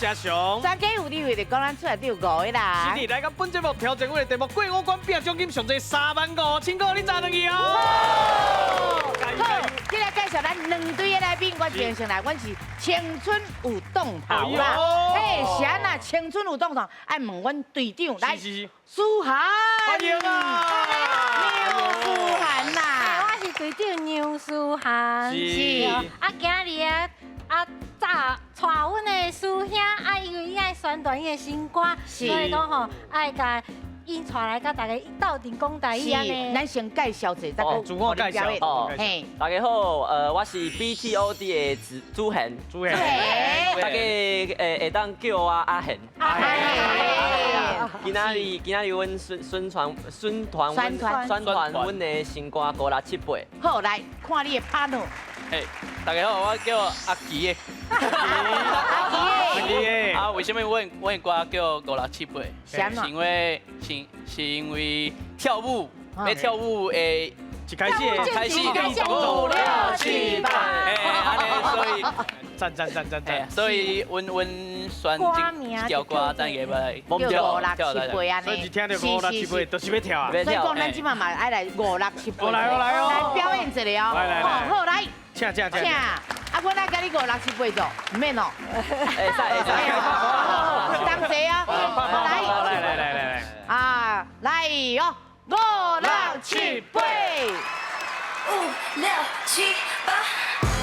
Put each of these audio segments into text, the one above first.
是阿雄。專家有你會就講咱厝內底有五个人。是的，來到本節目挑戰阮的題目過五關拼獎金上濟3萬5，千哥你賺兩去哦。加油好加油！，這來介紹咱兩隊的來賓，我先先來，阮是青春有動頭啦。哎呦。嘿，是按怎青春有動頭？愛問阮隊長來，是是，書涵。歡迎啊！梁書涵啦。我是隊長梁書涵。啊，今日啊啊，早帶阮的師兄，啊，因為伊愛宣傳伊的新歌，所以講吼，愛共𪜶帶來佮大家鬥陣講台語按呢。咱先介紹者，再自我介紹。哦。嘿。大家好，我是 BTOD 的子朱賢，朱賢，大家會當叫我阿賢。阿賢。今仔日阮宣傳阮宣傳阮的新歌五六七八。好，來看你的 partner。嘿，大家好，我叫阿奇的。阿奇的。啊，為什麼阮的歌叫五六七八？是是因為跳舞，欲跳舞會一開始開始五六七八，嘿，按呢，所以讚讚讚讚讚，所以阮選這條歌，等下來叫五六七八按呢，所以一聽著五六七八，就是欲跳啊。所以講，咱這擺嘛愛來五六七八，來哦來哦，來表演一下哦。來來來，好來，請請請。請。啊，我來共你五六七八做，毋免哦。會使會使。同齊啊，來來來來來來。啊，來哦，五六七八。五六七八。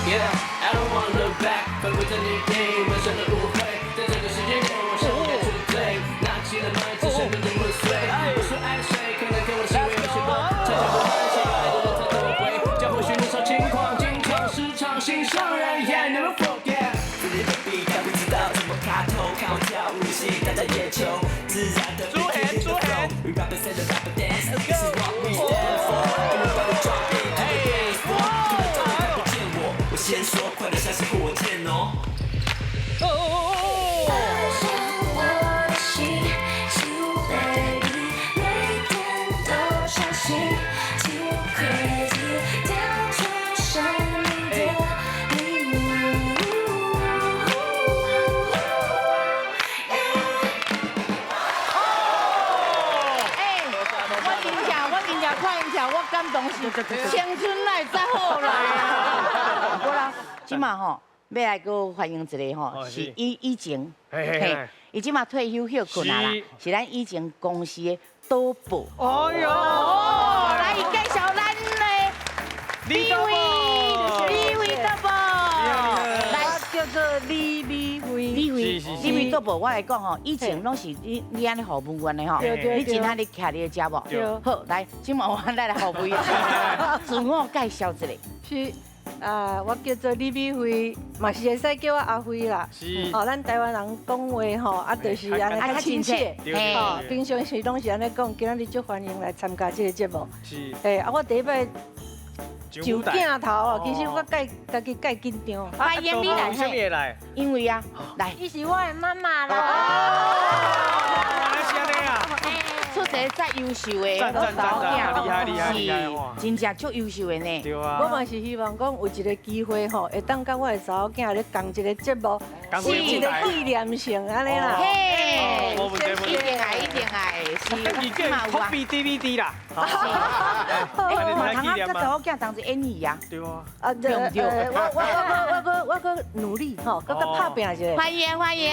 Yeah, I don't wanna look back，翻过这年电影，人生的误会，在這個時間點，我想該出隊，拿起了麥，只生命的破碎。我說愛誰，可能跟我的行為有些不，恰恰不關係，愛的人才都會，將或許年少輕狂，進場市場心上人，Yeah, never forget。自己的 beat，他不知道怎麼卡頭，看我跳舞吸引大家眼球，自然的朱賢朱賢 We represent the rapper dance, this is what we stand for. Everybody jump in to the dance floor，突然找你看不見我，我先說，快點相信火箭哦。發現我的心，You baby，每天都相信，You crazy，跳出生命的迷霧。欸，我真正看𪜶跳，我感動是青春來再好來啊！好啦，這馬吼欲來閣歡迎一個吼，是以前，嘿，伊這馬退休歇睏啊啦，是咱以前公司的導播。哎呦，來介紹咱的李慧，李慧導播，來叫做李美惠。李慧，李美導播，我來講吼，以前攏是你按呢服務員的吼，你真正咧徛咧遮無？好，來，這馬我來服務員，自我介紹一下。是啊，我叫做李美惠，嘛是會使叫我阿惠啦。是。哦，咱台灣人講話吼，啊，就是按呢較親切。吼，平常時攏是按呢講，今仔日足歡迎來參加這個節目。是。欸，啊，我第一擺上鏡頭哦，其實我介家己介緊張。歡迎你來，啥物會來？因為啊，來，伊是我的媽媽啦。哦，是按呢啊。出一个遮優秀的，讚讚讚讚，厲害厲害厲害哇！真正足優秀的呢。對啊。我嘛是希望講有一個機會吼，會當佮我的查某囝咧仝一個節目，是一個紀念性按呢啦。嘿，一定愛，一定愛，是。伊叫 copy DVD 啦。欸，嘛通啊，佮查某囝同齊演戲啊。對啊。啊，對毋對？我閣努力吼，閣閣拍拼一下。歡迎歡迎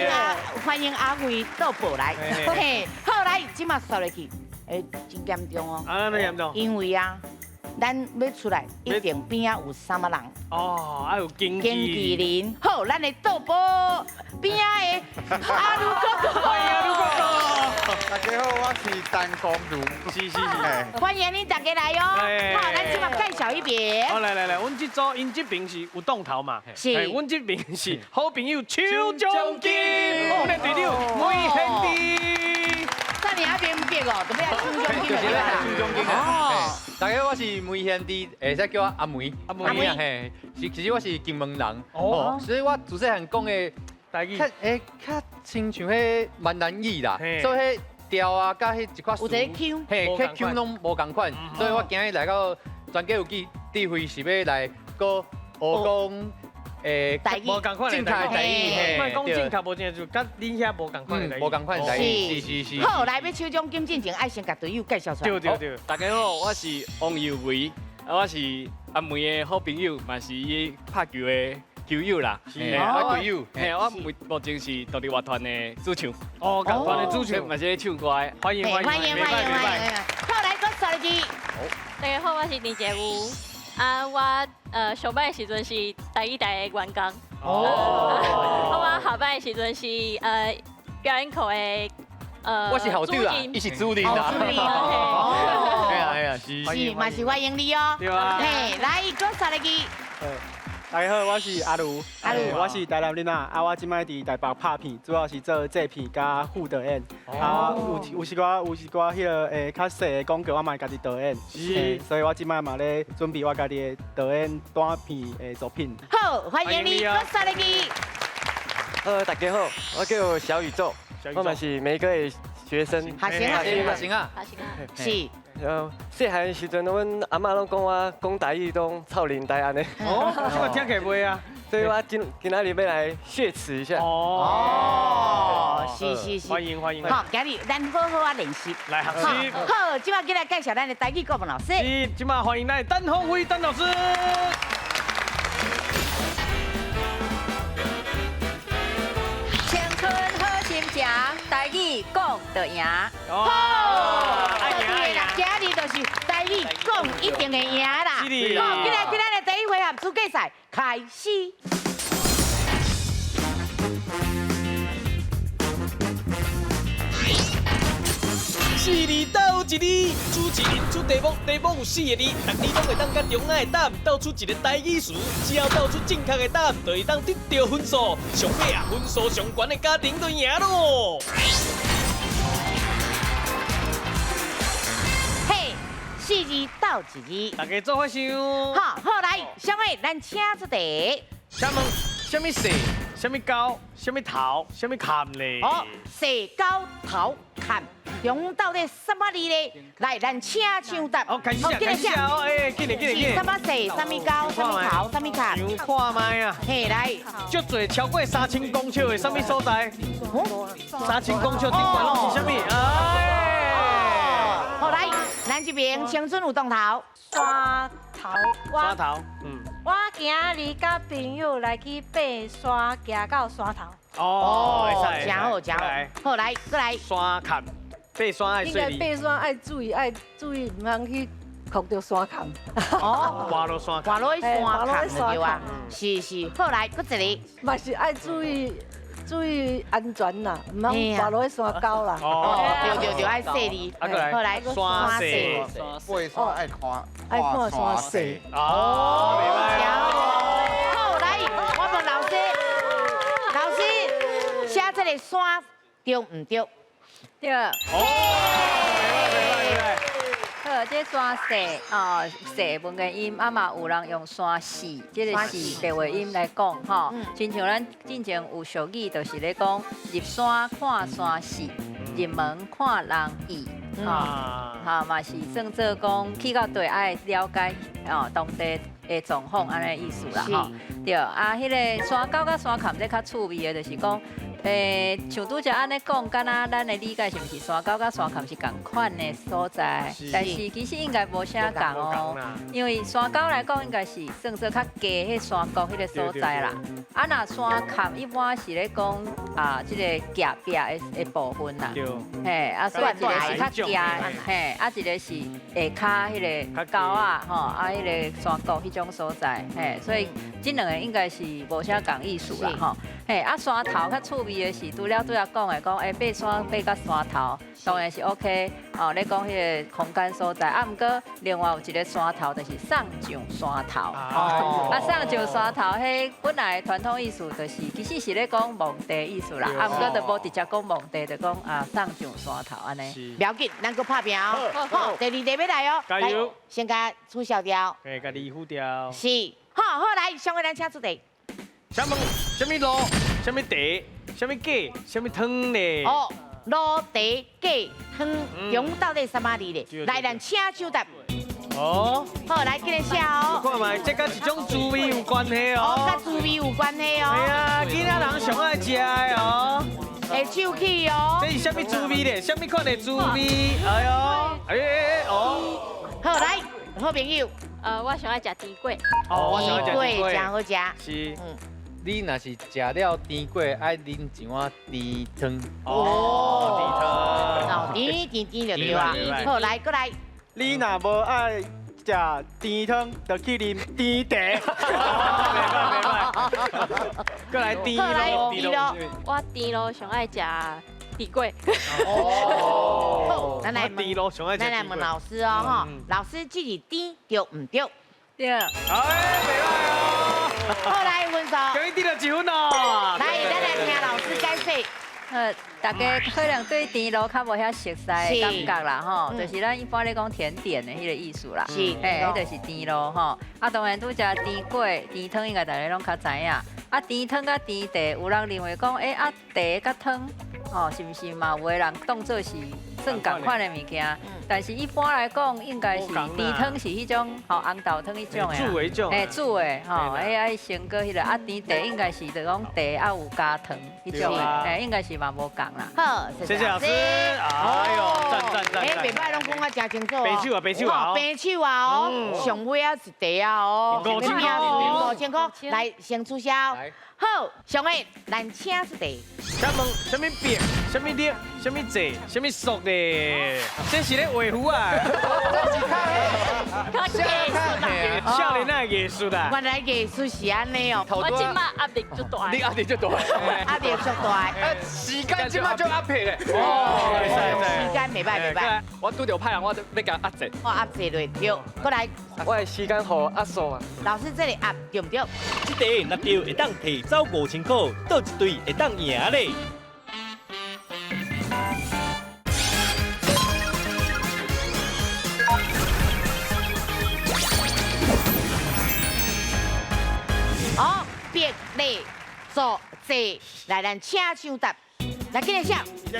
啊，歡迎阿惠導播來。嘿，好來，這馬煞落去，欸，真嚴重哦。啊，那嚴重。因為啊，咱欲出來一定邊仔有啥物人。哦，啊有經紀人。好，咱的導播邊仔的阿如哥哥。歡迎阿如哥哥。大家好，我是陳光如。是是是。歡迎恁大家來哦。好，咱這馬介紹一遍。好，來來來，阮這組𪜶這邊是有當頭嘛？是。阮這邊是好朋友邱獎金，阮的隊長梅賢弟。這爾仔明白哦，就欲來搶獎金了。搶獎金哦。大家好，我是梅賢弟，會使叫我阿梅。阿梅啊，嘿，是其實我是金門人，哦，所以我自細漢講的台語，較會較親像彼閩南語啦，所以彼調啊，佮彼一寡有一個腔，嘿，彼腔攏無仝款，所以我今日來到全家有志智慧是欲來閣學講诶，台語無仝款的正確的台語，嘿，莫講正確無正就佮恁遐無仝款的台語。無仝款的台語，是是是。好，來欲抽獎金進前，愛先共隊友介紹出來。對對對。大家好，我是王佑維，啊，我是阿梅的好朋友，嘛是伊拍球的球友啦。是，啊，球友。嘿，我目前是獨立樂團的主唱。哦，仝團的主唱，嘛是咧唱歌的。歡迎歡迎歡迎歡迎歡迎。好，來，閣下一支。大家好，我是林杰武。啊，我上擺的時陣是台語台的員工。哦。啊，我下擺的時陣是表演課的我是校長啊，伊是主任啊。主任。哦。對啊對啊，是。是，嘛是歡迎你哦。對啊。嘿，來，閣下一支。大家好，我是阿盧，阿盧，我是台南囡仔，啊，我這擺佇台北拍片，主要是做製片佮副導演，啊，有時寡有時寡彼个較細的廣告，我嘛會家己導演，是，所以我這擺嘛咧準備我家己的導演短片的作品。好，歡迎你，閣下一支。大家好，我叫小宇宙，我嘛是梅哥的學生。學生啊，學生啊，學生啊，是。細漢的時陣，阮阿嬤攏講我講台語攏臭奶呆按呢。哦，這個聽起來袂啊？所以我今仔日欲來雪恥一下。哦，是是是，歡迎歡迎。好，今日咱好好仔練習，來學習。好，這擺緊來介紹咱的台語國文老師。是，這擺歡迎咱的鄧鴻威鄧老師。青春好心情，台語講就贏。好，對啦，今日就是台語講一定會贏啦。好，進來今仔日第一回合資格賽開始。四字鬥一字，主持人出題目，題目有四个字，逐字攏會當佮中間的答案鬥出一个台語詞，只要鬥出正確的答案，就會當得著分數。上尾啊，分數上懸的家庭就贏囉。嘿，四字鬥一字，大家做伙想。好，好來，小妹，咱請出題。請問，啥物踅？啥物溝？啥物頭？啥物坎咧？哦，踅溝頭坎。中到底什麼字咧？來，咱請搶答。好，開始啊，開始啊！哎，緊來緊來緊。什麼踅？什麼溝？什麼頭？什麼坎？想看覓啊？嘿，來。足濟超過3000公尺的什麼所在？3000公尺頂懸攏是啥物？哎。好，來，咱這邊青春有當頭。山頭。山頭，嗯。我今日佮朋友來去爬山，行到山頭。哦，真好，真好。好，來，過來。山坎。爬山愛應該爬山愛注意，愛注意，毋通去碰著山坎。哦，跋落山，跋落去山坎對啊。是是，好來，閣一个。嘛是愛注意注意安全啦，毋通跋落去山溝啦。哦，對對對，愛細膩。啊，閣來。好來，山勢。爬山愛看，愛看山勢。哦，袂䆀。好，來，我問老師，老師寫這个山對毋對？對。哦，好，這山勢哦，勢文言音，啊嘛有人用山勢，這个勢白話音來講吼。親像咱進前有俗語，就是咧講入山看山勢，入門看人意，吼，哈嘛是算做講去到佗愛了解哦當地的狀況按呢意思啦吼。對，啊，彼个山溝佮山坎這較趣味的，就是講。像拄才按呢講，敢若咱的理解是毋是山溝佮山坎是仝款的所在？但是其實應該無啥仝哦，因為山溝來講，應該是算做較低彼山谷彼个所在啦。啊，若山坎一般是咧講啊，這個隔壁的部分啦。嘿，啊，所以一个是較低，嘿，啊，一个是下跤彼个溝仔吼，啊，彼个山谷彼種所在，嘿，所以這兩个應該是無啥仝意思啦，吼。嘿，啊，山頭較趣味的是，除了拄才講的講，欸，爬山爬到山頭，當然是 OK。哦，咧講彼个空間所在，啊，毋過另外有一个山頭，就是送上山頭。哦。啊，送上山頭，彼本來傳統意思就是，其實是咧講墓地意思啦。啊，毋過就無直接講墓地，就講啊送上山頭按呢。不要緊，咱閣拍拚哦。好，第二題欲來哦。加油！先共取消掉。欸，共你付掉。是。好，好來，上個咱請出題。請問，啥物路？啥物地？啥物粿？啥物湯咧？哦，路地粿湯，中到底啥物字咧？來，咱請搶答。哦。好，來，緊來寫哦。看覓，這佮一種滋味有關係哦。哦，佮滋味有關係哦。係啊，囡仔人上愛食的哦。會手氣哦。這是啥物滋味咧？啥物款的滋味？哎喲，哎哎哦。好，來，好朋友。我上愛食甜粿。哦，我上愛食甜粿，真好食。是。嗯。你若是食了甜粿，愛啉一碗甜湯。哦，甜湯。哦，甜甜甜就對啊。好，來，過來。你若無愛食甜湯，就去啉甜茶。袂歹袂歹。過來甜露，甜露。我甜露上愛食甜粿。哦。咱來甜露上愛食。咱來問老師哦，吼，老師這是甜對毋對？對。哎，袂歹哦。好，來分數。恭喜得到一分哦。來，咱來聽老師解釋。大家可能對甜露較無遐熟悉的感覺啦，吼，就是咱一般咧講甜點的彼個意思啦。是，嘿，彼就是甜露吼。啊，當然拄則甜粿、甜湯應該大家攏較知影。啊，甜湯佮甜茶，有人認為講，欸，啊茶佮湯，吼，是毋是嘛？有的人當做是算仝款的物件，但是一般來講，應該是甜湯是彼種吼紅豆湯彼種的，煮的彼種，嘿，煮的吼，欸愛先擱彼個啊甜茶應該是就講茶啊有加糖彼種的，嘿，應該是嘛無仝啦。好，謝謝老師。哎喲，讚讚讚！欸，袂歹，攏講啊誠清楚哦。白手啊，白手啊，白手啊哦，上尾啊是茶啊哦，5000塊，5000塊，來先取消。好，上个咱請出題。請問啥物白、啥物綠、啥物濟、啥物俗咧？這是咧畫符啊！較藝術啦，少年仔藝術啦。原來藝術是按呢哦。我這馬壓力足大。你壓力足大。壓力足大。時間這馬足壓迫咧。哦，時間袂歹袂歹。我拄著歹人，我欲共壓制。我壓制落對，過來。我的時間予壓縮啊。老師這个壓對毋對？這題若對會當提走5000塊，佗一隊會當贏咧？哦，别列做济，來咱請搶答，來緊來寫。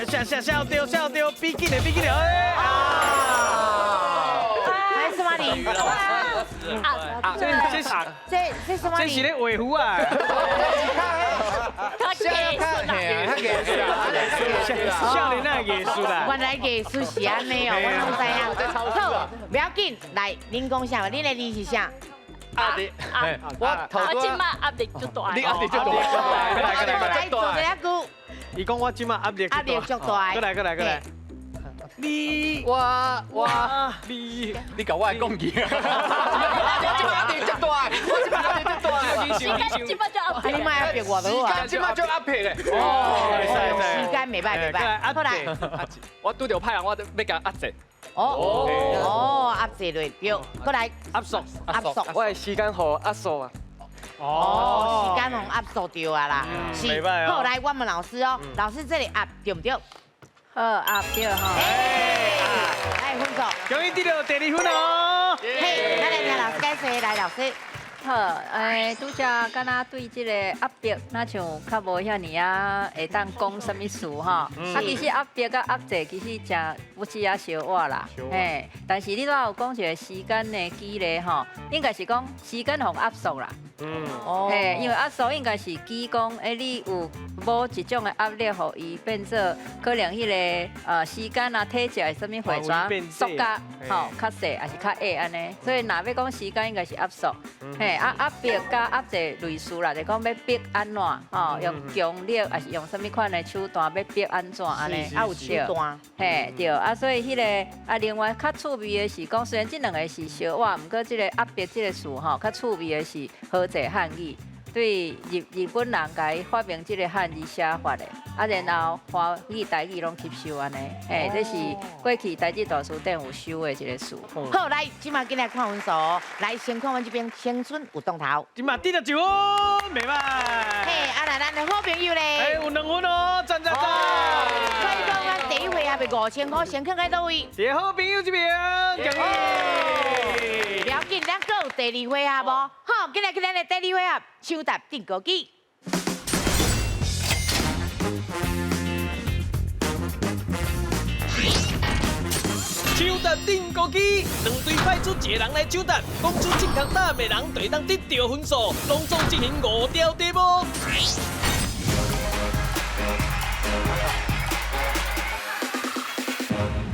寫寫寫對寫對，比緊的比緊的，哎啊！來什麼字？啊，這這是這什麼這是咧畫符啊！較藝術啦，少年仔藝術啦。原來藝術是按呢哦，我攏知影。好，不要緊，來，恁講啥？恁的字是啥？壓力，我我這馬壓力足大。你壓力足大。來來，做一下句。伊講我這馬壓力壓力足大。過來過來過來。你我我你你共我講去啊！我這馬壓力足大，我這馬壓力足大。時間這馬就壓迫。你莫壓迫我好啊。時間這馬就壓迫咧。哦，時間袂歹袂歹。好來，我拄著歹人，我欲共壓制。哦哦，壓制落對，過來。壓縮壓縮。我的時間予壓縮啊。哦，時間予壓縮著啊啦。是。好，來，我問老師哦，老師這个壓對毋對？好，壓對吼。來分數。恭喜得到第二分哦。嘿，咱來聽老師解釋，來老師。好，拄則敢若對這個壓迫，若像較無遐爾啊，會當講啥物事吼。啊，其實壓迫佮壓制其實誠不止啊相活啦。嘿，但是你拄仔有講一個時間的距離吼，應該是講時間予壓縮啦。嗯，嘿，因為壓縮應該是指講，你有某一種的壓力，予伊變做可能彼個時間啊、體積啥物會怎縮甲吼較細，抑是較矮按呢。所以若欲講時間，應該是壓縮。嘿，啊壓迫佮壓制類似啦，就講欲逼按怎吼，用強力抑是用啥物款的手段欲逼按怎按呢？啊有手段。嘿，對，啊所以彼個啊另外較趣味的是講，雖然這兩個是相活，毋過這個壓迫這個詞吼，較趣味的是和濟漢語，對日本人共伊發明這個漢字寫法的，啊然後華語、台語攏吸收按呢，嘿，這是過去台語大辭典有收的一個詞。好，來，這馬緊來看分數，來先看阮這邊青春有當頭。這馬得到一分，袂歹。嘿，啊來咱的好朋友咧。哎，有兩分哦，讚讚讚。所以講，咱第一回合的5000塊先囥佇佗位？佇好朋友這邊，恭喜。不要緊，咱閣有第二回合無？好，緊來去咱的第二回合，搶答釘孤枝。請抢答钉孤机，两队派出一个人来抢答，讲出正确答案的人就会当得到分数。拢总进行五条题目。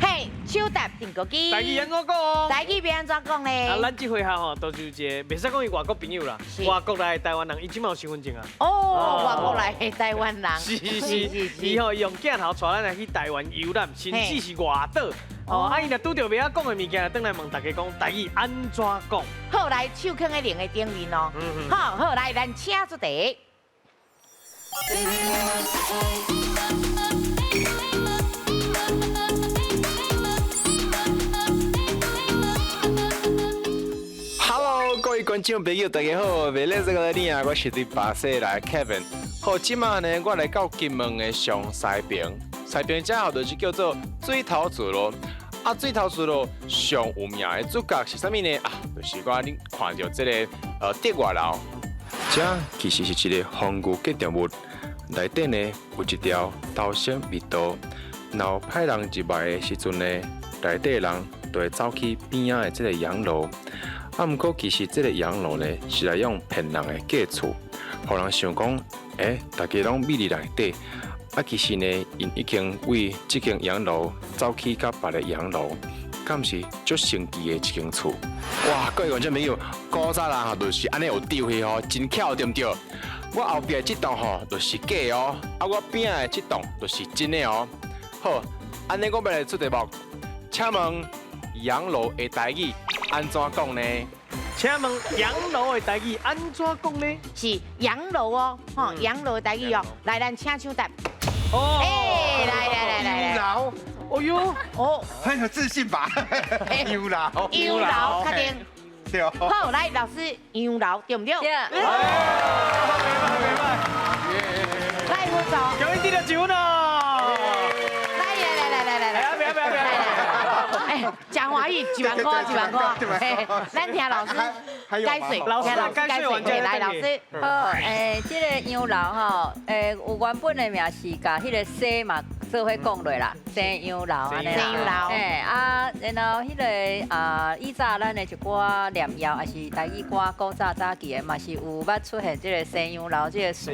嘿，抢答钉孤机。台语按怎讲？台语欲按怎讲咧？啊，咱这回合吼，都是一个，袂使讲伊外国朋友啦，外国来的台湾人，伊这马有身份证啊。哦，外国来的台湾人。是是是，伊吼用镜头带咱来去台湾游览，甚至是外岛。哦，啊，伊若拄著袂晓讲的物件，转来问大家讲台语按怎讲？好，来手囥在铃的顶面哦。好好，来，咱请出题。 Hello，各位观众朋友，大家好！袂咧这个你啊，我是对巴西来 Kevin。好，这马呢，我来到金门的上西边，西边这号就是叫做水头厝咯。啊，水头厝咯上有名的主角是啥物呢？啊，就是我恁看到这个得月楼。这其实是一个风雨建筑物，内底呢有一条头生密道，若有派人入来的时阵呢，内底的人就会走去边仔的这个洋楼。啊，毋过其实这个洋楼呢是来用骗人的假厝，予人想讲，大家拢秘伫内底。啊，其实呢，𪜶已经为这间洋楼走去到别个洋楼，敢是足神奇的一间厝。哇，各位观众朋友，古早人吼就是按呢有智慧吼，真巧对毋对？我后壁这栋吼就是假的哦，啊，我边仔的这栋就是真的哦。好，按呢我欲来出题目，请问洋楼的台语按怎讲呢？请问洋楼的台语按怎讲呢？是洋楼哦，吼，洋楼的台语哦。来，咱请抢答。哦，哎，来来来来来。洋楼，哦哟，哦，很有自信吧？洋楼，洋楼，确定。对。好，来，老师，洋楼对毋对？对。来，分数。恭喜得到一分哦。来来来来来来。不要不要不要。哎，真欢喜，1万块，1万块。咱听老师解说，老师解说，来老师。好，这个洋楼吼，有原本的名是共彼个西嘛做伙讲落啦，西洋楼按呢啦。西洋楼。啊，然后彼个啊，以早咱的一寡念谣，也是台语歌，古早早期的嘛是有捌出现这个西洋楼这个词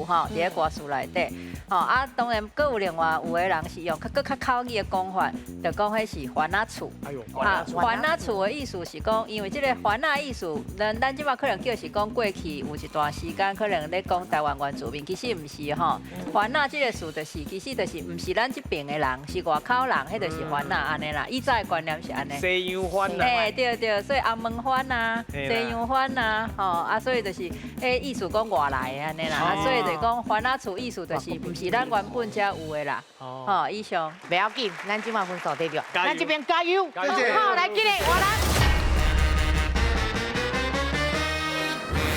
吼，伫咧歌词内底。吼啊，当然，阁有另外有的人是用较阁较口语的讲法，就讲彼是番仔厝。啊，番仔厝的意思是讲，因为这个番仔意思，咱这马可能叫是讲过去有一段时间可能咧讲台湾原住民，其实毋是吼。番仔这个词就是，其实就是毋是咱这边的人，是外口人，彼就是番仔按呢啦。以早的观念是按呢。西洋番啊。对对，所以红门番啊，西洋番啊，吼啊，所以就是，意思讲外来的按呢啦，啊，所以就讲番仔厝意思就是，毋是咱原本才有的啦。吼，以上。袂要紧，咱这马分数得著，咱这边加油。好，来，进来，我来。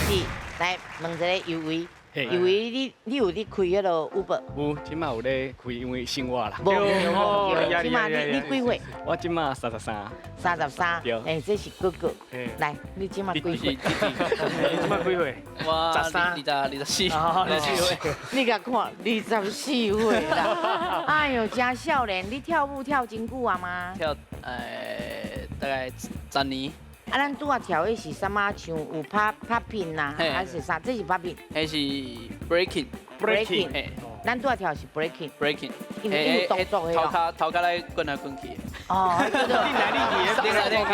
是，来问一个尤为，尤为你有咧开彼个 Uber？有，这马有咧开，因为生活啦。无，这马你几岁？我这马33。 33。对。哎，这是哥哥。来，你这马几岁？你这马几岁？我24。24岁。你共看，24岁啦。哎呦，真少年，你跳舞跳真久啊吗？跳，大概10年。啊，咱拄仔跳的是啥物？像有拍 popping 呐，还是啥？这是 popping。彼是 breaking。 breaking。咱拄仔跳是 breaking。 breaking。因为有动作的头壳头壳来滚来滚去。哦，对对。练来练去，练来练去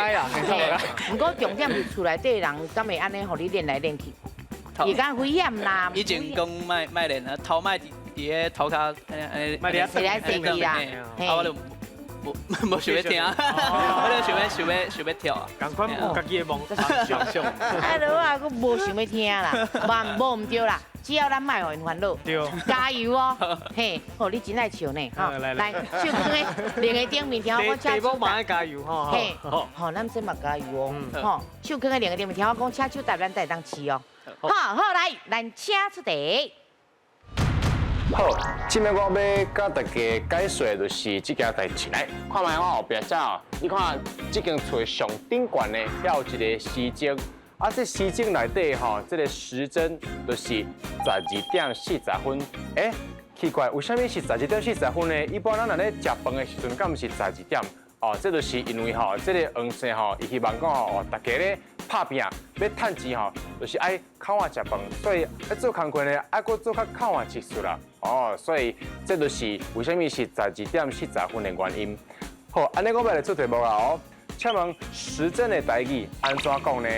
啦。毋过重点是厝内底人敢会按呢，予你练来练去？会敢危险啦。以前讲莫莫练啊，头莫伫咧头壳按呢按呢，踅来踅去啦。啊，我就无想欲听，我就想欲跳啊。仝款有家己的梦想象。啊，落啊，阁无想欲听啦，无毋对啦，只要咱莫予𪜶烦恼。对。加油哦，嘿，哦，你真爱笑呢，吼。来，手囥咧另个顶面听我讲，请题目嘛爱加油吼。嘿，好，咱这嘛加油哦，吼，手囥咧另个顶面听我讲，请手台咱才会当试哦。好好来，咱请出题。好，这摆我欲佮大家解说的就是这件代志。来，看觅我后壁这哦，你看这间厝上顶悬呢，遐有一个时钟，啊，这时钟内底吼，这个时针就是12点40分。欸，奇怪，为啥物是12点40分呢？一般咱若咧食饭的时阵，敢毋是12点？哦，這就是因為吼，這个黃姓吼，伊希望講吼，大家咧拍拚欲趁錢吼，就是愛較晚食飯，所以愛做工課呢，愛閣做較較晚技術啦。哦，所以這就是為啥物是12點40分的原因。好，按呢我欲來出題目啦哦。請問時針的台語按怎講呢？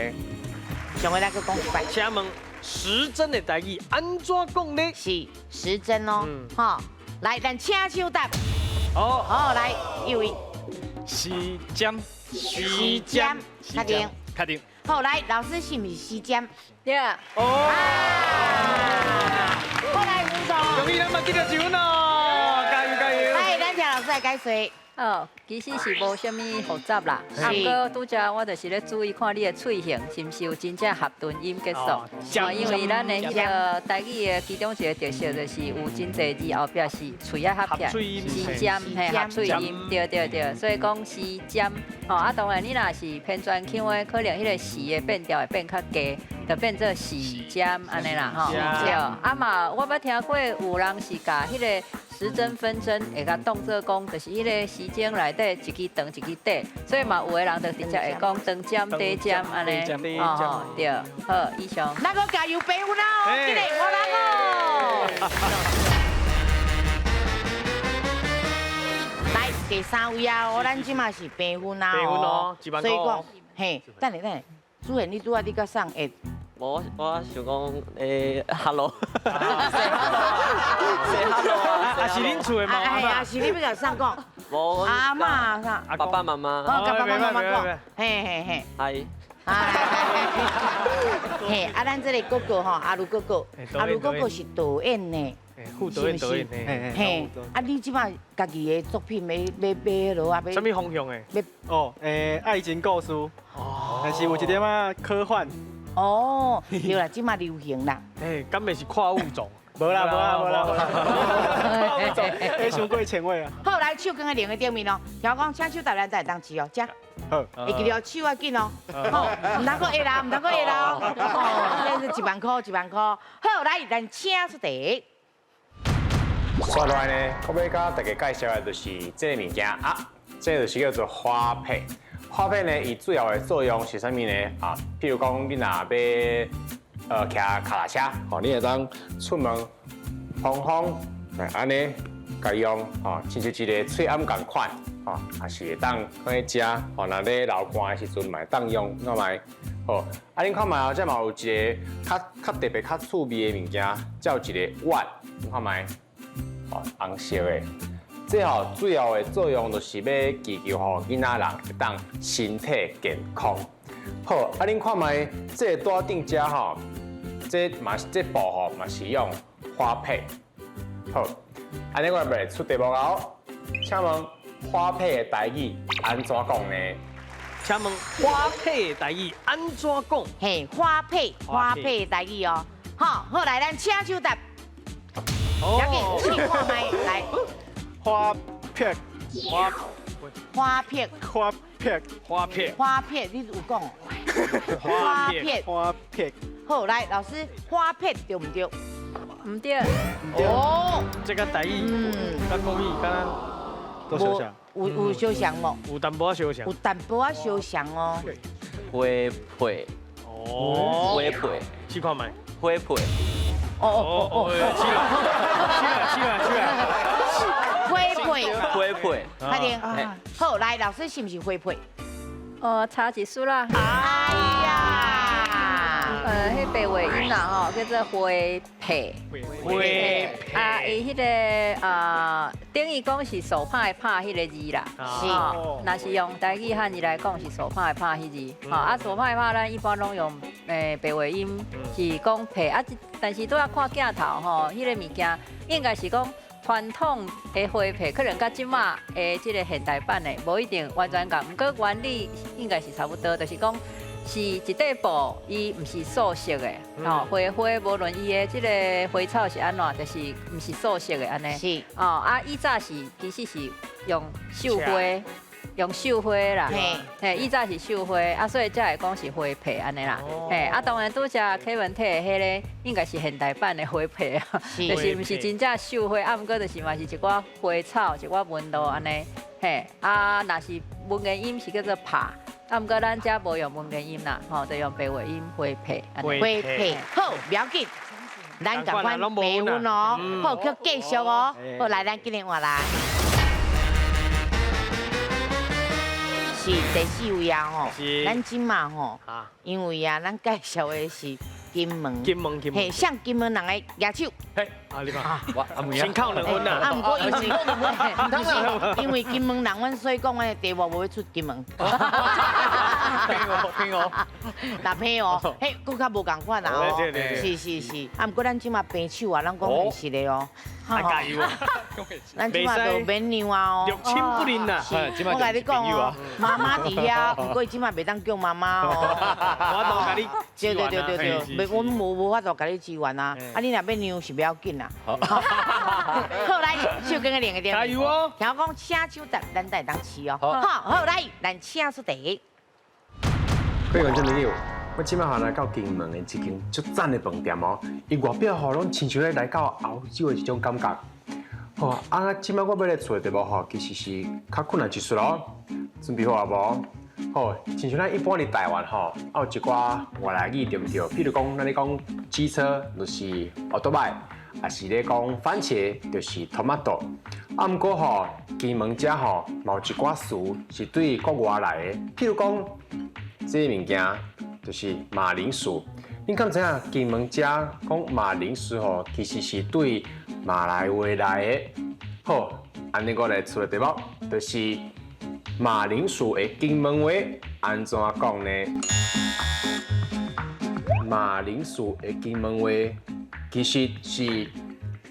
上位來閣講一擺。請問時針的台語按怎講呢？是時針哦，好，來，咱請手答。哦，好，來，一位。時針，時針，確定，確定。好，來，老師是毋是時針？對。哦。好，來，吳總。恭喜咱嘛得著一分哦，加油加油！來，咱請老師來解說。哦，其實是無啥物複雜啦。啊，毋過拄才我就是咧注意看你的喙型是毋是有真正合頓音結束。哦，因為咱的彼个台語的其中一个特色就是有真濟字後壁是喙仔合起來，時針嘿合喙音，對對對，所以講時針。吼，啊，當然你若是偏轉腔的，可能彼个時的變調會變較低，就變做時針按呢啦吼。對，啊嘛，我捌聽過有人是共彼个時針分針會共當做講，就是彼个時鐘內底一支長一支短，所以嘛有的人就直接會講長針短針按呢，哦對，好，以上。那個加油平分啦，這個我人哦。來第三位啊，咱這馬是平分啊，平分哦，所以講，嘿，等下等下，主任你拄仔你佮送會。我想講，欸，hello，say hello，啊是恁厝的嘛？啊是你欲共送講？無，阿嬤啥？爸爸媽媽。哦，共爸爸媽媽講。嘿嘿嘿。嗨。嘿，啊，咱這个哥哥吼，阿如哥哥，阿如哥哥是導演呢，副導演導演，嘿，啊，你這擺家己的作品欲欲欲彼落啊？欲啥物方向的？哦，欸，愛情故事，哦，但是有一點仔科幻。哦，對啦，這馬流行啦。哎，敢袂是跨物種？無啦無啦無啦無啦，跨物種，欸，傷過前衛啊。好，來手囥佇兩个頂面哦，聽我講，請手搭咱才會當試哦，請。好。會記著手要緊哦，好，毋通閣下啦，毋通閣下啦哦。哦，這是1萬塊，1萬塊。好，來，咱請出題。煞落來呢，我欲共大家介紹的就是這个物件啊，這就是叫做花帕。花帕呢，伊主要的作用是啥物呢？啊，譬如講，你若欲騎跤踏車，吼，你會當出門風風，來按呢，共用，吼，親像一个喙罨仝款，吼，也是會當放咧食，吼，若咧流汗的時陣嘛會當用，看覓，好，啊，恁看覓哦，這嘛有一个較特別、較趣味的物件，這有一个碗，你看覓，哦，紅色的。這吼主要的作用就是欲祈求吼囡仔人會當身體健康。好，啊，恁看覓，這个桌頂遮吼，這嘛是這布吼嘛是用花帕。好，按呢我欲來出題目哦。請問花帕的台語按怎講呢？請問花帕的台語按怎講？嘿，花帕，花帕的台語哦。好，好來，咱請手答。趕緊試看覓來。花帕，花花帕，花帕，花帕，花帕，你有講？花帕，花帕。好，來，老師，花帕對毋對？毋對。哦，這个台語，佮國語敢都相像。有相像無？有淡薄仔相像。有淡薄仔相像哦。花帕。哦。花帕。試看覓。花帕。哦哦哦哦。是啦是啦是啦是啦。花帕，花帕，確定。好，來，老師是毋是花帕？哦，差一絲啦。哎呀，彼白話音啦吼，叫做花帕。花帕。啊，伊彼个啊，等於講是手帕的帕彼个字啦。是。若是用台語漢字來講，是手帕的帕彼字。吼，啊，手帕的帕，咱一般攏用白話音是講帕啊，但是拄仔看鏡頭吼，彼个物件應該是講。傳統的花帕可能佮這馬的這个現代版的無一定完全仝，毋過原理應該是差不多，就是講是一塊布，伊毋是素色的，吼，花無論伊的這个花草是按怎，就是毋是素色的按呢。是。哦，啊，以早是其實是用繡花。用繡花啦，嘿，以早是繡花，啊，所以才会讲是花被按呢啦，嘿，啊，當然拄才 Kevin 提的彼个應該是現代版的花被啊，就是毋是真正繡花，啊，毋過就是嘛是一寡花草、一寡紋路按呢，嘿，啊，若是文言音是叫做帕，啊，毋過咱遮無用文言音啦，吼，就用白話音花被。花被，好，不要緊，咱共款白分哦，好，閣繼續哦，好，來，咱今日換來。是第四位啊吼，咱這馬吼，因為啊，咱介紹的是金門，金門，金門，嘿，向金門人的舉手。嘿，啊你嘛，先扣兩分啦。啊，毋過因為，因為金門人，阮所以講，阮的題目無欲出金門。騙我，騙我，若騙哦，嘿，閣較無仝款啦哦。是是是，啊，毋過咱這馬平手啊，咱講現實的哦。加油啊！咱這馬就免讓啊哦。六親不認啦。我共你講哦，媽媽佇遐，毋過這馬袂當叫媽媽哦。我都共你。對對對對對，袂，阮無法度共你支援啊。啊，你若欲讓是不要緊啦。好，來，手緊個兩個點。加油哦！聽我講，請手答，咱才會當試哦。好，好來，咱請出題。各位觀眾朋友，我這擺來到金門的這間足讚的飯店哦，伊外表吼攏親像咧來到歐洲的這種感覺。吼，啊，這擺我欲來做的題目吼，其實是較困難一絲咯。準備好啊無？吼，親像咱一般佇台灣吼，啊有一寡外來語對毋對？比如講，咱咧講機車就是歐多擺，抑是咧講番茄就是 tomato。啊，毋過吼，金門遮吼嘛有一寡詞是對國外來的，譬如講這个物件就是馬鈴薯。恁敢知影金門遮講馬鈴薯吼，其實是對馬來話來的。好，按呢我來出个題目，就是馬鈴薯的金門話按怎講呢？馬鈴薯的金門話其實是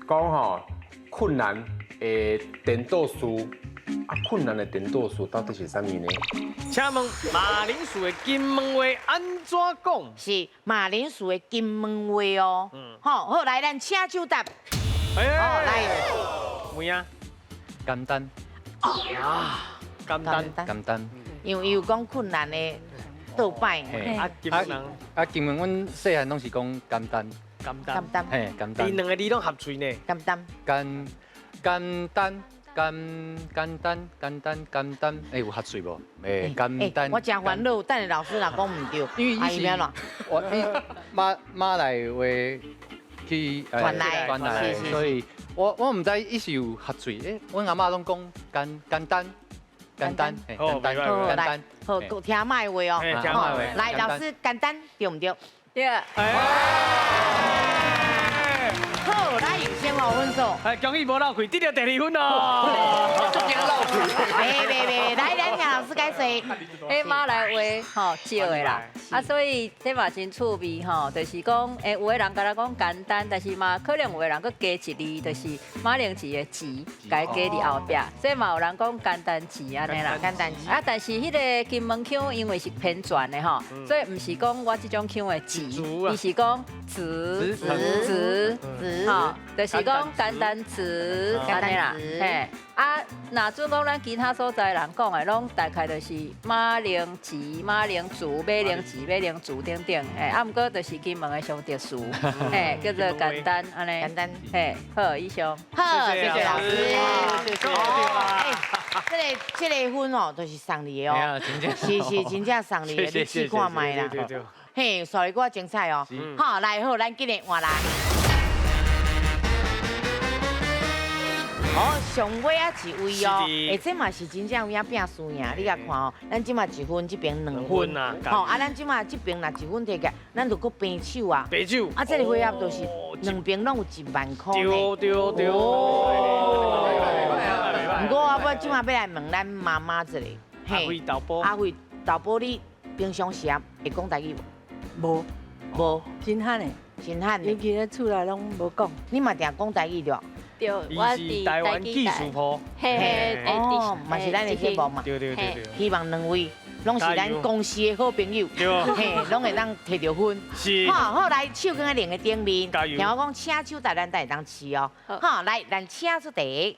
講吼困難的顛倒詞，啊困難的顛倒詞到底是啥物呢？請問馬鈴薯的金門話按怎講？是馬鈴薯的金門話哦。好，好來，咱請手答。哎，來，問啊，簡單。啊，簡單，簡單。因為伊有講困難的倒擺。啊，金門人，啊，金門阮細漢攏是講簡單，簡單，簡單，嘿，簡單。伊兩個字攏合喙呢。簡單，簡簡單。簡簡單簡單簡單，欸有合喙無？欸簡單。我真煩惱，等下老師若講毋對，因為伊是我馬馬來話去傳來傳來，所以我毋知伊是有合喙。欸，阮阿嬤攏講簡簡單簡單，簡單簡單。好，聽阿嬤的話哦。聽阿嬤的話。來，老師簡單對毋對？對。好，來先予分數。哎，恭喜無落氣，得著第二分哦。足驚落氣。袂袂袂，來，咱聽老師解釋。欸，馬來話吼少的啦，啊，所以這嘛真趣味吼，就是講，欸，有的人敢若講簡單，但是嘛，可能有的人閣加一字，就是馬鈴薯的薯，共伊加佇後壁，所以嘛有人講簡單薯按呢啦。簡單薯。啊，但是彼个金門腔因為是編轉的吼，所以毋是講我這種腔的薯，伊是講子子子，吼，就是講簡單薯按呢啦，嘿。啊，若準講咱其他所在人講的，攏大概就是馬鈴薯、馬鈴薯、馬鈴薯、馬鈴薯等等，嘿，啊，毋過就是金門的上特殊，嘿，叫做簡單按呢，簡單，嘿，好，以上，好，謝謝老師，謝謝。欸，這個分哦，就是送你的哦，是是，真正送你的，你試看覓啦，嘿，所以閣較精彩哦，好，來好，咱今日換來。哦，上尾仔一位哦，欸，這嘛是真正有影拼輸贏，你共看哦，咱這馬一分，這邊兩分，吼，啊，咱這馬這邊若一分提起來，咱就閣平手啊，平手，啊，這個回合就是兩邊攏有1萬塊呢，對對對。毋過我這馬欲來問咱媽媽一個，阿惠豆寶，阿惠豆寶，你平常時會講台語無？無，無，真罕的，真罕的，尤其咧厝內攏無講。你嘛定講台語對？對，我是台灣技術部，嘿嘿，哦，嘛是咱的節目嘛，對對對對，希望兩位攏是咱公司的好朋友，嘿，攏會當提著分。是，好，好來，手劵仔兩个頂面，聽我講，請手答咱才會當試哦。好，來，咱請出題。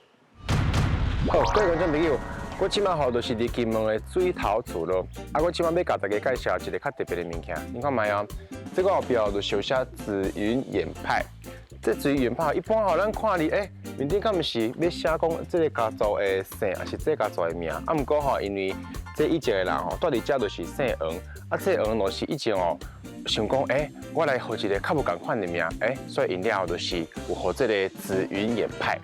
好，各位觀眾朋友，我這馬吼就是佇金門的水頭厝咯。啊，我這馬欲共大家介紹一个較特別的物件，你看覓哦？這个後壁就寫紫雲衍派。這紫雲衍派一般吼，咱看哩，面頂敢毋是欲寫講這个家族的姓，抑是這个家族的名？啊，毋過吼，因為這以前的人吼，蹛佇遮就是姓黃，啊，這黃就是以前哦，想講，我來予一个較無仝款的名，所以𪜶了後就是有予這个紫雲衍派。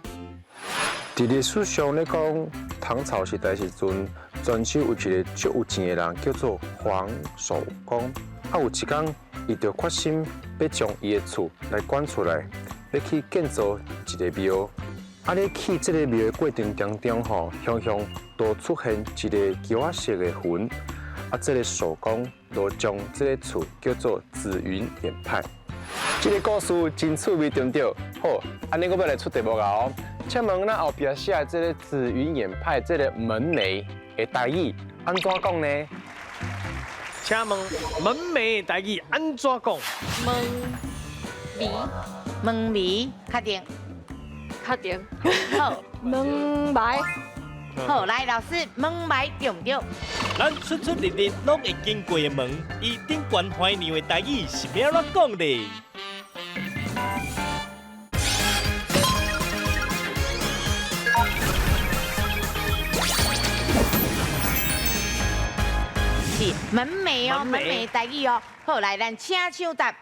佇歷史上咧講，唐朝時代時陣，泉州有一个足有錢的人，叫做黃守恭。啊，有一工，伊就決心欲將伊的厝來捐出來，欲去建造一个廟。啊，咧起這个廟的過程當中，吼，常常都出現一个橋仔色的雲。啊，這个守恭就將這个厝叫做紫雲衍派。這个故事真趣味，對毋對？好，按呢我欲來出題目啊！哦，請問咱後壁寫的這个紫雲衍派這个門楣的台語按怎講呢？請問門楣的台語按怎講？門楣，門楣，確定？確定。好，門楣。好，來老師，門楣對毋對？咱出出入入攏會經過的門，伊頂懸懷娘的台語是欲按怎講咧？是門楣哦，門楣台語哦。好，來，咱請搶答。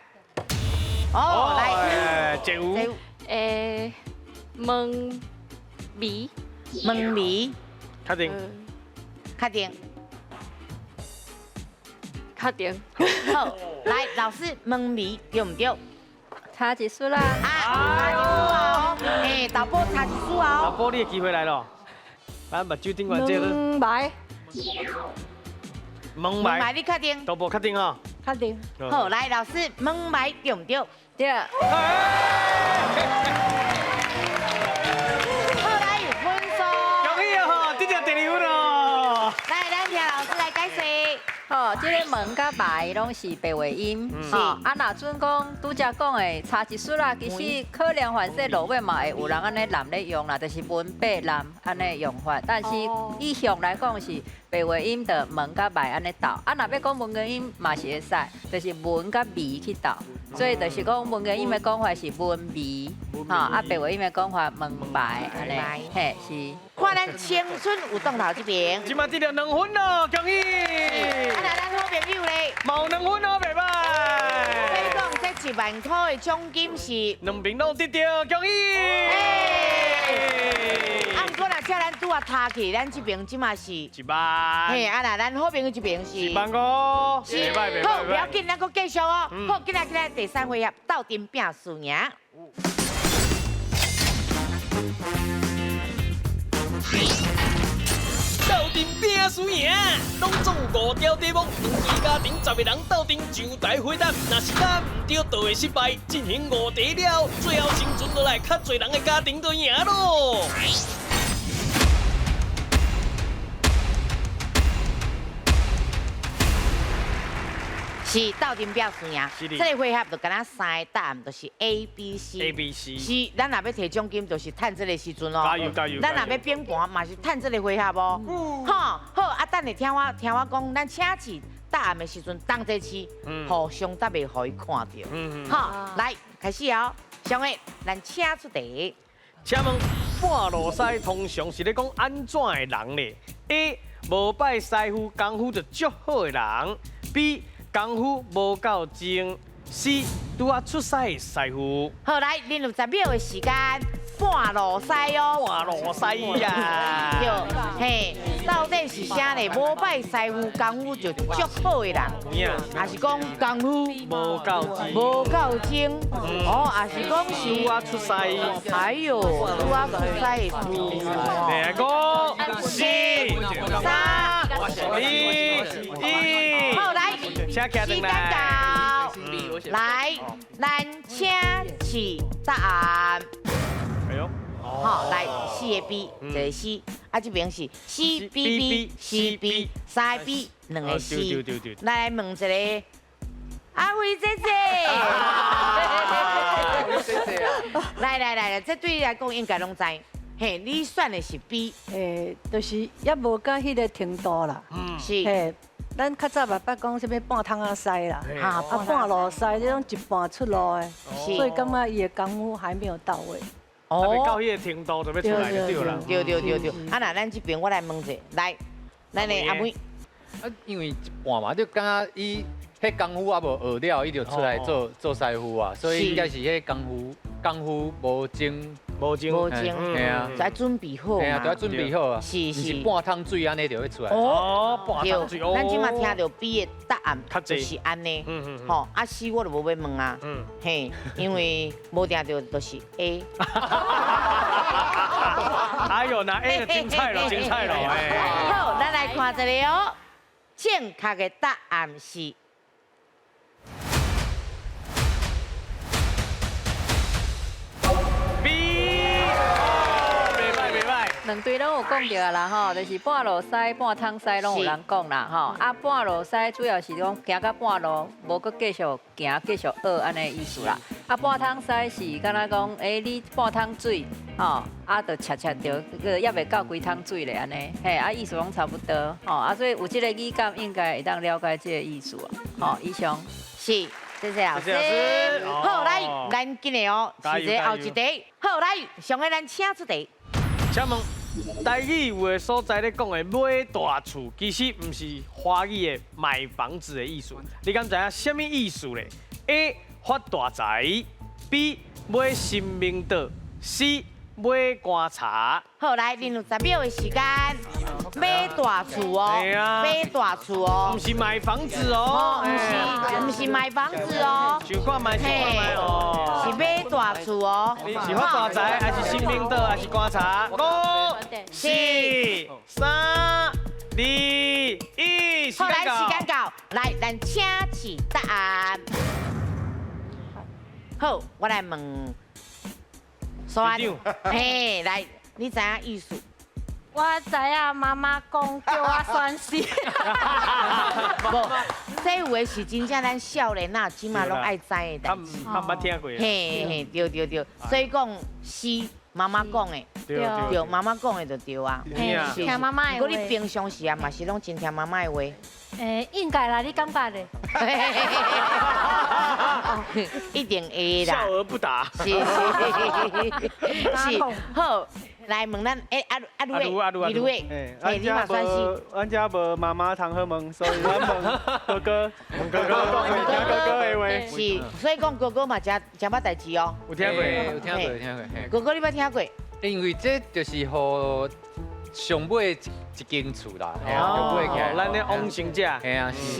哦，來，這有。門楣，門楣，確定，確定，確定。好，來，老師，門楣對毋對？差一絲啦。啊，差一絲哦。豆寶差一絲哦。豆寶，你的機會來了。咱目睭頂懸這個。門楣。門楣，門楣你確定？豆寶確定哦。確定。好，來，老師，門楣對毋對？對。好，來，分數。恭喜哦，得到第二分哦。來，咱聽老師來解釋。吼，這个門佮楣攏是白話音，吼，啊，若準講拄才講的差一絲啦，其實可能凡勢落尾嘛會有人按呢濫咧用啦，就是文白濫按呢用法，但是以向來講是白話音的門佮楣按呢鬥，啊，若欲講文言音嘛是會使，就是文佮眉去鬥，所以就是講文言音的講法是文眉，吼，啊，白話音的講法門楣按呢，嘿，是。看咱青春有當頭這邊，這馬得著2分咯，恭喜！啊，那咱好朋友咧，嘛有2分哦，袂歹。所以講，這1萬塊的獎金是兩邊攏得著，恭喜！啊，毋過若這咱拄仔踢去，咱這邊這馬是1萬。嘿，啊，若咱好朋友這邊是1萬5，是。好，不要緊，咱閣繼續哦。好，今仔今仔第三回合鬥陣拼輸贏。鬥陣拼輸贏，攏總有5條題目，兩對家庭10個人鬥陣上台回答，若是答毋對，就會失敗。進行5題了，最後生存落來較濟人的家庭就贏咯。是鬥陣拼輸贏，這个回合就敢若3个答案，就是 A、B、C。 A、B、C。是，咱若欲提獎金，就是趁這个時陣哦。加油加油！咱若欲變盤，嘛是趁這个回合哦。吼，好，啊，等下聽我講，咱請示答案的時陣，同齊試，互相答會予伊看著。好，來開始哦。上个，咱請出題。請問半路師通常是咧講按怎的人咧？A 無拜師傅功夫就足好的人。B 功夫無夠精，C 拄仔出師的師傅。好，來，恁有10秒的時間，半路師哦。半路師呀。對，嘿，到底是啥咧？無拜師傅功夫就足好的人，還是講功夫無夠精？無夠精。哦，還是講是拄仔出師。哎呦，拄仔出師的師傅。2、4、3、2、1。好，來。時間到，來，咱請示答案。哎呦，好，來4个 B，一个 C，啊這邊是 C B B C B，3个 B，2个 C。來問一个阿輝姐姐。來來來，這對你來講應該攏知。嘿，你选的是 B。欸，就是犹无到彼个程度啦。是。嘿，咱较早嘛捌讲啥物半桶仔师啦，啊半路师，这种一半出路的，所以感觉伊的功夫还没有到位。哦，到彼个程度就欲出来就对啦。对对对对。啊，那咱这边我来问者，来，咱的阿妹。啊，因为一半嘛，就感觉伊彼功夫犹无学了，伊就出来做做师傅啊，所以应该是彼功夫功夫无精。无精，无精，嘿啊，爱准备好，嘿啊，都要准备好啊，是，毋是半桶水按呢就欲出来。哦，半桶水哦。咱这马听著 B 的答案就是按呢，吼，啊 C 我就无欲问啊，嘿，因为无定著就是 A。哎呦，那 A 就精彩了，精彩了，哎。好，咱来看一下哦，正确的答案是。两对拢有讲著啊啦吼，就是半路师、半桶师拢有人讲啦吼。啊，半路师主要是讲行到半路，无阁继续行、继续学按呢意思啦。啊，半桶师是敢若讲，欸，你半桶水吼，啊，就切切著，阁犹未到规桶水咧按呢，嘿，啊，意思拢差不多吼。啊，所以有这个语感，应该会当了解这个意思啊。吼，以上是，谢谢老师。好，来，咱紧来哦，是这后一题。好，来，上个咱请出题。请问，台语有个所在咧讲的买大厝，其实毋是华语的买房子的意思。你敢知影啥物意思咧？A 发大财，B 买神明桌，C 买棺材。好，来，恁有10秒的时间，买大厝哦，买大厝哦，毋是买房子哦，毋是买房子哦，想看觅想看觅哦，是买大厝哦，是发大财，还是神明桌，还是棺材？5、4、3、2、1，好，来，时间到，来，咱请示答案。好，我来问。嘿，来，你知影意思？我知影妈妈讲叫我选 C。无，这有的是真正咱少年仔这马拢爱知的代志。他毋捌听过。嘿嘿，对对对，所以讲 C 妈妈讲的，对，妈妈讲的就对啊。听妈妈的话。不过你平常时啊，嘛是拢真听妈妈的话。欸，应该啦，你感觉咧？一定会啦。笑而不答。是是是。好，来问咱欸阿阿鲁阿鲁阿鲁欸，你嘛选 C。阮遮无妈妈通好问，所以阮问哥哥，问哥哥讲听哥哥的话。是，所以讲哥哥嘛诚诚捌代志哦。有听过，有听过，有听过。哥哥你捌听过？因为这就是予上尾一间厝啦，哦，咱的往生者，嘿啊，是，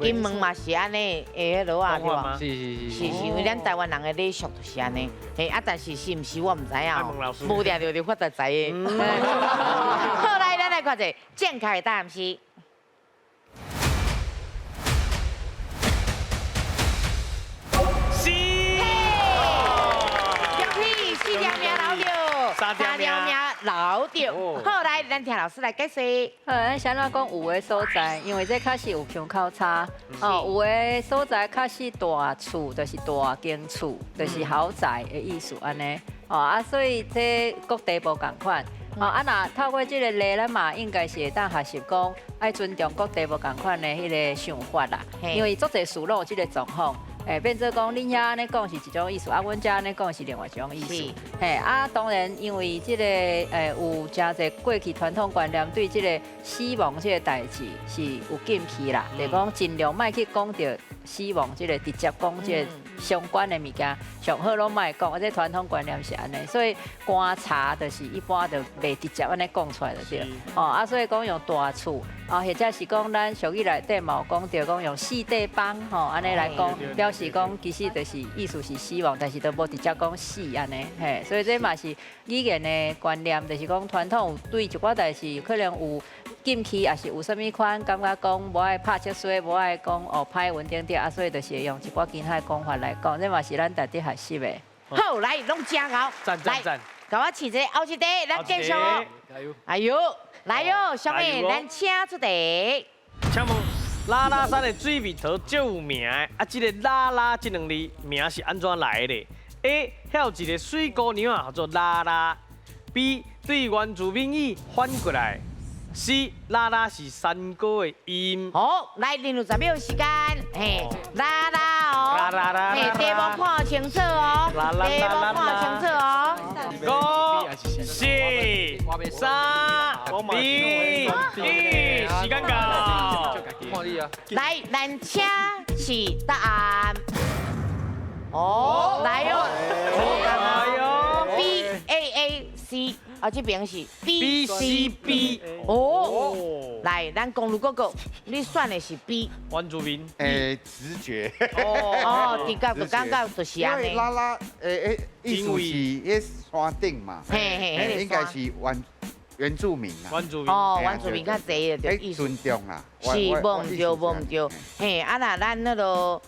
金门嘛是按呢，会彼落啊，对吧？是是是是是，因为咱台湾人的礼俗就是按呢，嘿啊，但是是毋是我毋知影哦，无定著就发大财的。好，来，咱来看者正确的答案是。四，恭喜四条命留著，三条命留著。好，来，咱听老师来解释。好，咱先来讲有的所在，因为这确实有腔口差。哦，有的所在确实大厝就是大间厝，就是豪宅的意思按呢。哦啊，所以这各地无仝款。哦啊，若透过这个例，咱嘛应该是会当学习讲，爱尊重各地无仝款的彼个想法啦。因为足济事拢有这个状况。欸，变做讲，恁遐按呢讲是一种意思，啊，阮遮按呢讲是另外一种意思。嘿，啊，当然，因为这个有诚济过去传统观念对这个死亡这个代志是有禁忌啦，就讲尽量莫去讲著死亡这个，直接讲这个相关的物件，上好拢莫讲，啊，这传统观念是按呢，所以棺材就是一般就袂直接按呢讲出来就对。哦，啊，所以讲用大厝，啊，或者是讲咱俗语内底嘛有讲著讲用四块枋吼，按呢来讲表示讲其实就是意思是死亡，但是都无直接讲死按呢，嘿，所以这嘛是语言的观念，就是讲传统对一寡代志可能有禁忌，抑是有啥物款感觉讲无爱拍切衰，无爱讲哦歹文等等，啊，所以就是会用一寡其他的讲法来讲，这嘛是咱值得学习的。好，来，拢真𠢕，赞赞赞！共我试一下后一题，咱继续哦。哎呦，来哟，小妹，咱请出题。请问拉拉山的水蜜桃足有名的，啊，这个拉拉这两字名是按怎来的？A，遐有一个水姑娘啊，叫做拉拉。B， B 對原住民語反過來。C 啦啦是山歌的音。好，來進入10秒時間，嘿，啦啦哦，啦啦啦，嘿，題目看清楚哦，題目看清楚哦。5、4、3、2、1，時間到。看你啊。來，咱請示答案。哦，來哦，來哦。 B A A C，啊，這邊是 B C B。哦，來，咱公路哥哥，你選的是 B。原住民。直覺。哦，直覺就感覺就是按呢。啦啦，意思是彼山頂嘛，嘿嘿，應該是原住民啊。原住民。哦，原住民較濟的，就意思。尊重啦。是，無毋對，無毋對。嘿，啊若咱那個，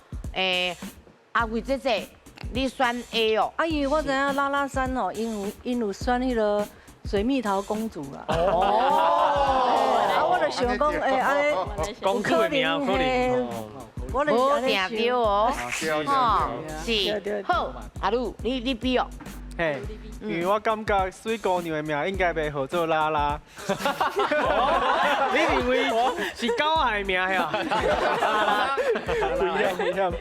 阿貴姐姐，你選 A 哦。啊，因為我知影拉拉山哦，𪜶有選彼個水蜜桃公主啦。哦。啊，我就想講，按呢，公主的名可能。我就無定對哦。吼，是。好，阿魯，你 B 哦。嘿，因為我感覺水姑娘的名應該袂號做拉拉。你認為是狗仔的名呀？危險危險。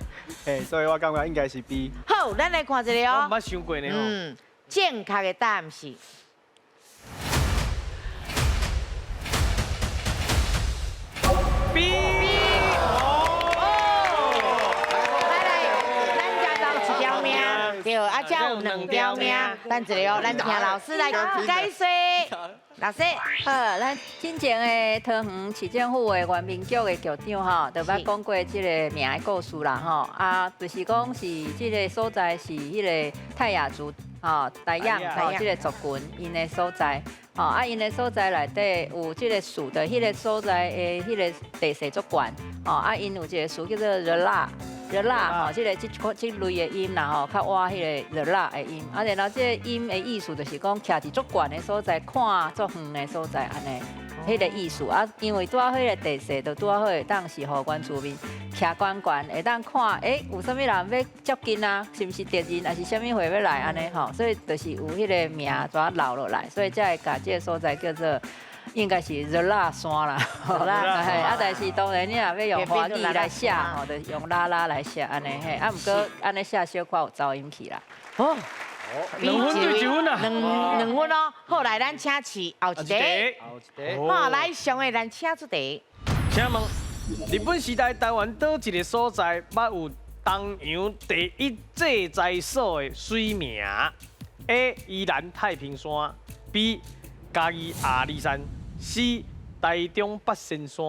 嘿，所以我感覺應該是 B。好，咱來看一下哦。我毋捌想過呢。嗯，正確的答案是 B。來來，咱遮留一條命，對，啊，遮有2條命，等一下哦，咱聽老師來解說。老師，好，咱進前的桃園市政府的原民局的局長吼，就捌講過這个名的故事啦吼。啊，就是講是這个所在是彼个泰雅族吼，台样吼，這个族群𪜶的所在。吼，啊，𪜶的所在內底有這个樹的，彼个所在的彼个地勢足懸，吼，啊，𪜶有一个詞叫做熱辣。熱辣吼，這个這這類的音啦吼，較倚彼个熱辣的音，啊，然後這个音的意思就是講，徛佇足懸的所在，看足遠的所在，按呢，彼个意思啊，因為拄仔好彼个地勢，就拄仔好會當是予原住民徛懸懸，會當看，有啥物人欲接近啊？是毋是敵人，還是啥物貨欲來按呢吼？所以就是有彼个名怎留落來，所以才會共這个所在叫做。應該是熱辣山啦，啊，但是當然你若欲用華語來寫吼，就用啦啦來寫按呢嘿，啊，毋過按呢寫小可有走音去啦。哦，2分對1分啊，兩分哦。好，來，咱請示後一題。好，來上個咱請出題。請問，日本時代台灣佗一个所在，捌有東洋第一賑災所的水名？A. 宜蘭太平山 ，B. 嘉義阿里山。C 台中八仙山。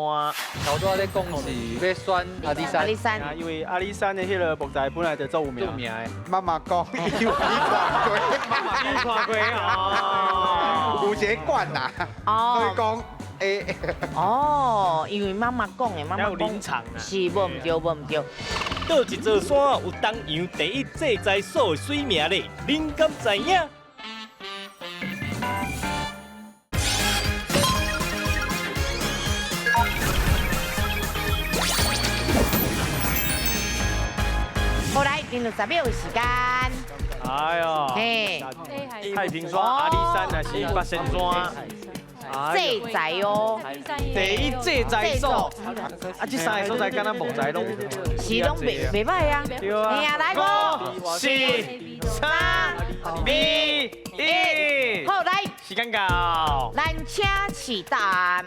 頭拄仔咧講是欲選阿里山，阿里山，因為阿里山的彼个木材本來就足有名。著名的。媽媽講，有看過，有看過哦，有一个館啦，所以講欸。哦，因為媽媽講的，媽媽講是無毋對，無毋對。佗一座山有東洋第一賑災所的水名咧？恁敢知影？好來，進入10秒的時間。哎呦，嘿，太平山、阿里山還是八仙山？賑災哦，第一賑災所。啊，這3个所在敢若木材攏是攏袂䆀啊。對啊。嘿啊，來5、4、3、2、1。好，來。時間到。咱請示答案。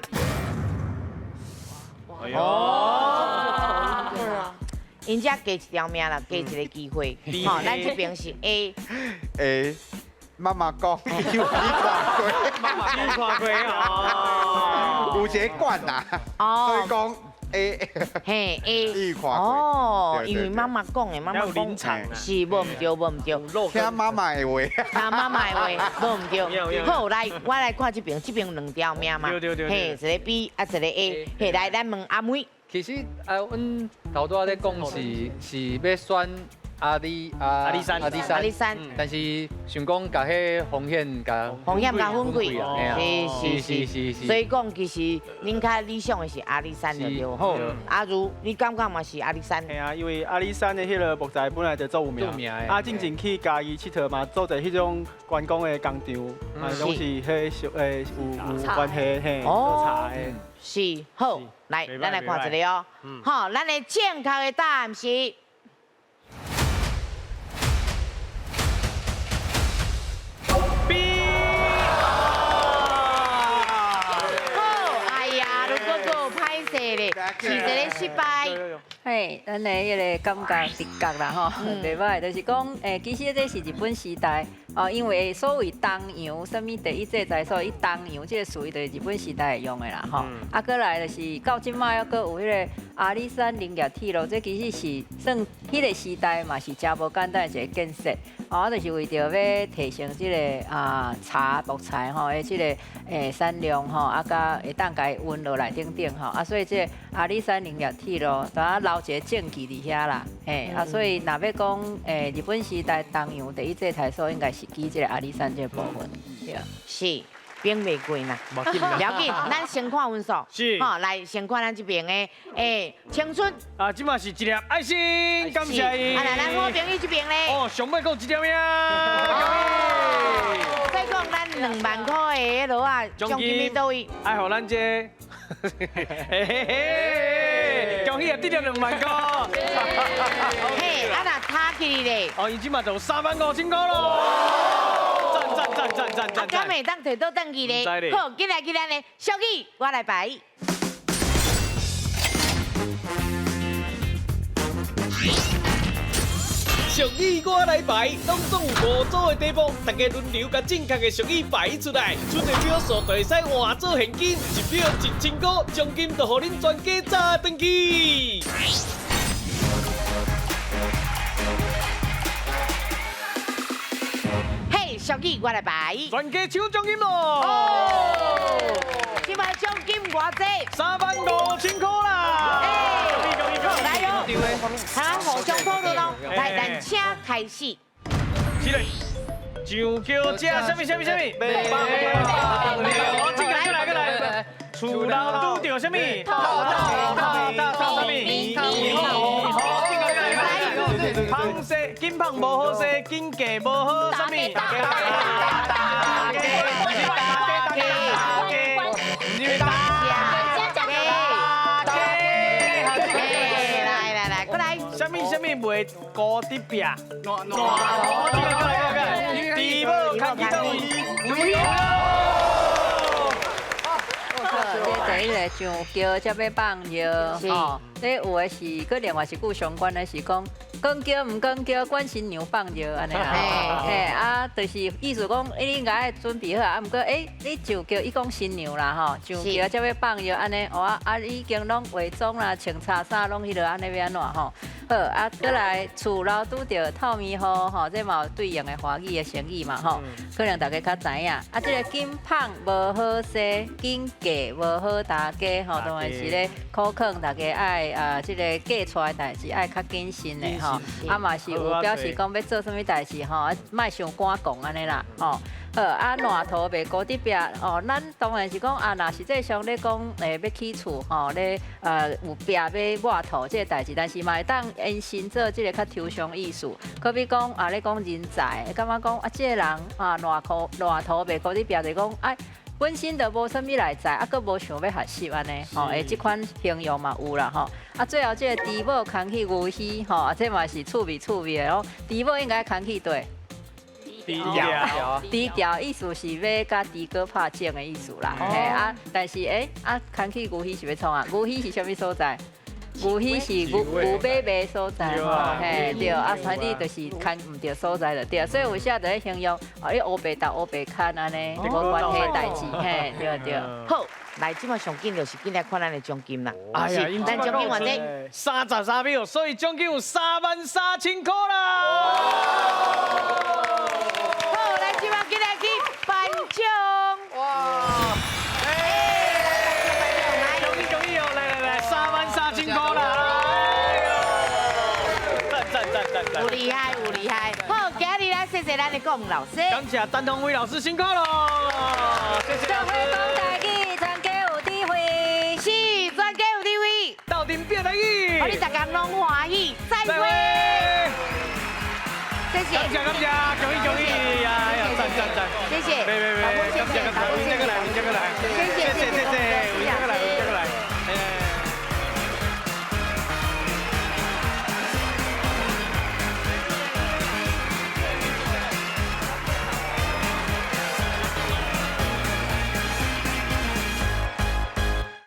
哎呦。對啊。𪜶遮加一條命啦，加一個機會。吼，咱這邊是 A。 A，媽媽講，有看過，媽媽有看過哦，有一个館啦，所以講 A。嘿 A。有看過。哦，因為媽媽講的，媽媽講是無毋對，無毋對。聽媽媽的話。聽媽媽的話，無毋對。好，來，我來看這邊，這邊有2條命嘛。嘿，一个 B，啊，一个 A。嘿，來，咱問阿妹。其實啊，阮頭拄仔咧講是欲選阿里阿阿里山阿里山阿里山，但是想讲共彼风险共风险共分开，是是是是。所以讲，其实恁较理想的是阿里山就对。好，阿如，你感觉嘛是阿里山？嘿啊，因为阿里山的彼个木材本来就足有名，啊，进前去嘉义𨑨迌嘛，做者彼种观光的工厂，嘛拢是彼属诶有关系嘿，做茶的。是，好，来，咱来看一下哦。好，咱的正确的答案是。 B。好，哎呀，如果阁歹势咧，是一个失败。嘿，咱的彼个感觉直觉啦吼，袂歹，就是讲，其实这是日本时代，哦，因为所谓东洋啥物第一制裁，所以东洋这个词，就是日本时代会用的啦吼。啊，阁来就是到这摆犹阁有彼个阿里山林业铁路，这其实是算彼个时代嘛是诚无简单的一个建设，哦，就是为著欲提升这个啊茶木材吼的这个产量吼，啊，佮会当共伊运落来等等吼，啊，所以这个阿里山林业铁路，当留一个证据伫遐啦，嘿，啊，所以若欲讲，日本时代东洋第一制裁所，应该是记这个阿里山这个部分，对。是，变袂过啦，不要紧，咱先看分数，是，好，来先看咱这边的，青春，啊，这嘛是一粒爱心，感谢伊。啊，来咱好朋友这边咧，哦，上尾阁有一粒命。再讲咱2万块的彼落啊，奖金伫佗位？爱予咱这，嘿嘿嘿，恭喜啊，得著2万块。嘿，啊若差去咧？哦，伊这嘛就有3万5千块咯。赞赞赞赞赞！啊，敢会当提倒转去咧？好，进来进来咧，小语我来排。俗语我来排，拢总有5组的题目，大家轮流共正确的俗语排出来，出的票数就会使换做现金，一票1000块，奖金就予恁全家炸转去。嘿，俗语我来排，全家抢奖金咯！这摆奖金偌济？3万5千块啦！来哦，好，互相讨论哦。来，咱请开始。是嘞，上桥食啥物啥物啥物？好，这个过来过来。厝楼拄著啥物？透透透透啥物？好，这个过来。胖势紧胖无好势，紧嫁无好啥物？大家大家大家大家。啥物啥物袂高得壁？烂烂头，这个过来过来，猪母牵去佗位？这第一个上桥才欲放尿，吼，这有的是，阁另外一句相关的是讲，讲桥毋讲桥，管新娘放尿按呢啦，嘿啊，就是意思讲，你应该爱准备好啊，毋过你上桥伊讲新娘啦吼，上桥才欲放尿按呢，哦啊已经拢化妆啦、穿插衫拢彼落按呢欲按怎吼？好啊，阁来厝楼拄著透明雨吼，这嘛有对应的华语的成语嘛吼，可能大家较知影。啊，这个紧胖无好势，紧嫁无好大家吼，当然是咧苦劝大家爱啊，这个嫁娶的代志爱较谨慎的吼。啊嘛是有表示讲欲做啥物代志吼，莫伤赶讲按呢啦吼。好啊，烂土袂孤伫壁哦，咱当然是讲啊，若实际上咧讲，欲起厝吼，咧有壁欲抹土这个代志，但是嘛会当延伸做这个较抽象意思。可比讲啊，咧讲人才，感觉讲啊，这个人啊，烂土烂土袂孤伫壁，就是讲哎。本身就无啥物内在，啊，阁无想欲学习按呢，吼，这款形容嘛有啦，吼。啊，最后这个猪母牵去牛墟，吼，啊，这嘛是趣味趣味的哦。猪母应该牵去佗？低调，低调意思是欲共猪哥拍种的意思啦，嘿啊，但是啊，牵去牛墟是欲创啊？牛墟是啥物所在？牛墟是牛牛马卖所在吼，嘿对，啊，反正就是牵毋对所在就对，所以有时就咧形容，哦，你乌白搭乌白牵按呢，无关系代志，嘿对对。好，来，这马上紧就是紧来看咱的奖金啦。哎呀，咱奖金偌济？33秒，所以奖金有3万3千块啦。好，来，这马紧来去颁奖。哇！恭喜恭喜哦！来来来，3万3千块啦！赞赞赞赞赞！有厉害，有厲害。好，今日咱謝謝咱的龔老師。感謝陳鴻威老師辛苦咯，謝謝老師。講台語，全家有智慧。是，全家有智慧。鬥陣變台語。予你逐工攏歡喜，再會。謝謝。感謝感謝，恭喜恭喜，哎呀，讚讚讚。